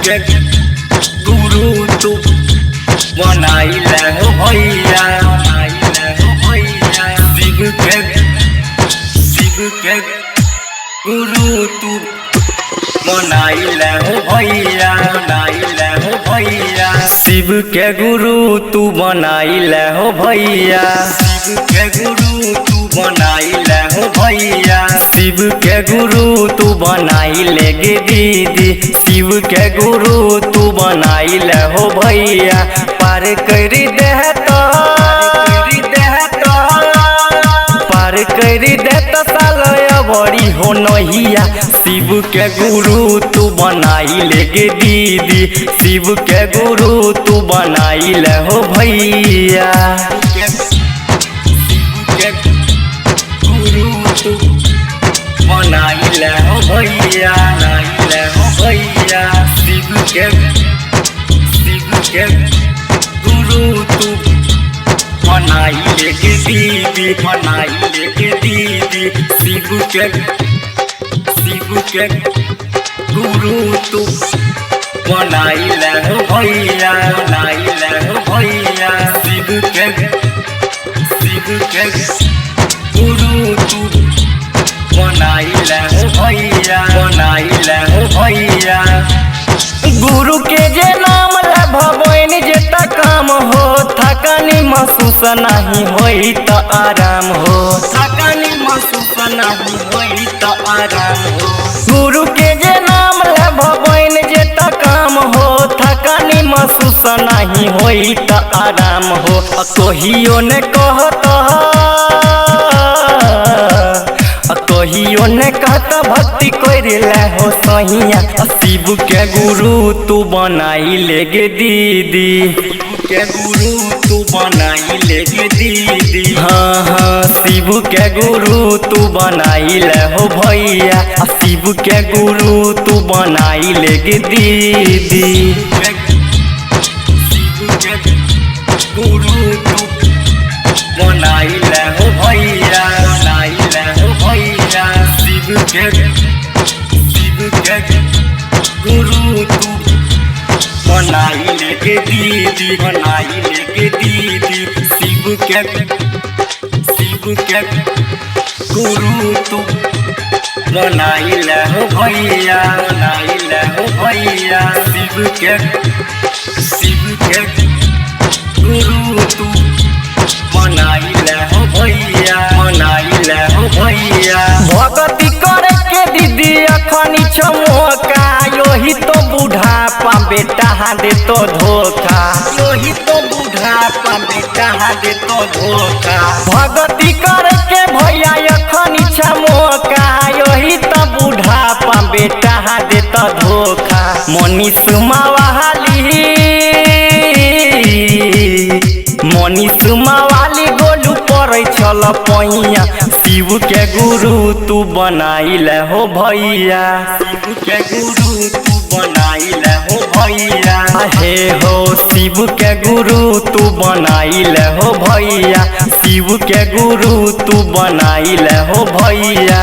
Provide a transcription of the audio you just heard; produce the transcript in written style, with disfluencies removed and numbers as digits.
के गुरु तू बनाइले हो भैया, बनाइले हो भैया। शिव के गुरु तू बनाइले हो भैया, बनाइले हो भैया। शिव के गुरु तू बनाइले हो भैया, शिव के गुरु तू बनाइले हो भैया। शिव के गुरु तू बनाइले गे दीदी, शिव के गुरु तू बनाइले हो भैया। पार कर दे तो, पार कर दे तो साल बड़ी हो नहिया। शिव के गुरु तू बनाइले गे दीदी, शिव के गुरु तू बनाइले हो भैया। गुरु तू बनाइले हो भैया, बनाइले हो भैया। शिव के गुरु तू बनाइले के दीदी, बनाइले के दीदी। शिव के गुरु तू बनाइले हो भैया, बनाइले हो भैया। शिव के गुरु तू बनाइले हो भैया, बनाइले हो भैया। गुरु के जे नाम भवन जेता काम हो, थकानी महसूस नहीं होई त आराम हो, थकानी महसूस नहीं होई त आराम हो। गुरु के जे नाम भवन जेता काम हो, थकानी महसूस नहीं होई त आराम हो। कहियो ने कहत, कहियो ने कहता भक्ति कर हो सहिया। शिव के गुरु तू बनाइले गे दीदी, शिव के गुरु तू बनाइले गे दीदी। हाँ हाँ, शिव के गुरु तू बनाइले हो भैया, शिव के गुरु तू बनाइले गे दीदी। शिव के गुरु तू बनाइले हो भैया, बनाइले हो भैया। शिव के गुरु तू बनाइले के दीदी, बनाइले के दीदी। शिव के गुरु तू बनाइले हो भैया, बनाइले हो भैया। शिव के गुरु तू बनाइले हो भैया, बनाइले हो भैया। भगती करे के दीदी अखनी छमोका, योही तो बुढ़ापा बेटा दे तो धोखा, योही तो बुढ़ापा बेटा दे तो धोखा। भगती करे के भैया अखनी छमोका, योही तो बुढ़ापा बेटा दे तो धोखा। मनीष मावाली, मनीष मावाली गोलू पड़ै छल पैया। शिव के गुरु तू बनाइले हो भैया, शिव के गुरु तू बनाइले हो भैया। हे हो शिव के गुरु तू बनाइले हो भैया, शिव के गुरु तू बनाइले हो भैया।